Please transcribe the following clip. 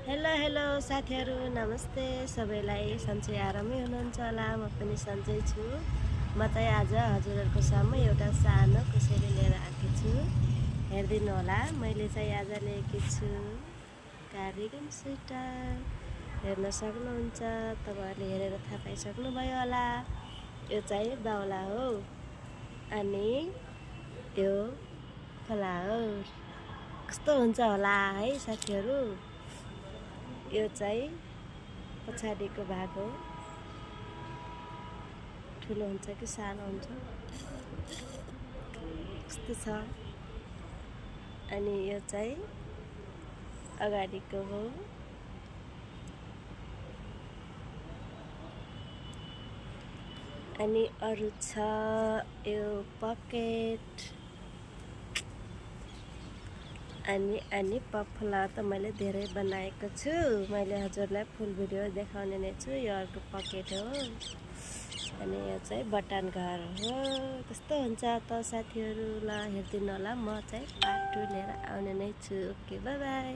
Hello hello साथीहरू नमस्ते सबैलाई सन्चै आरामै हुनुहुन्छ होला म पनि सन्चै छु। म चाहिँ आज हजुरहरूको सामु एउटा सानो कसैले लिएर आएको छु। हेरिदिनु होला मैले चाहिँ आज ल्याएकी छु कार्डिगन स्वेटर। हेर्न सक्नुहुन्छ तपाईहरुले हेरेर थाहा पाइसक्नुभयो होला। यो चाहिँ बाउला हो अनि यो फ्लावर कस्तो हुन्छ होला है साथीहरू। यो चाहिँ पछाडिको भाग हो, ठुलो हुन्छ कि सानो हुन्छ कस्तो छ। अनि यो चाहिँ अगाडिको हो। अनि अरु छ यो पकेट अनि फ्लावर त मैले धेरै बनाएको छु। मैले हजुरलाई फुल भिडियो देखाउने नै छु। यो अर्को पकेट हो अनि यो चाहिँ बटन घर हो। कस्तो हुन्छ त साथीहरू, ल हेरिदिनु होला। म चाहिँ पार्ट 2 लिएर आउने नै छु। Okay by by.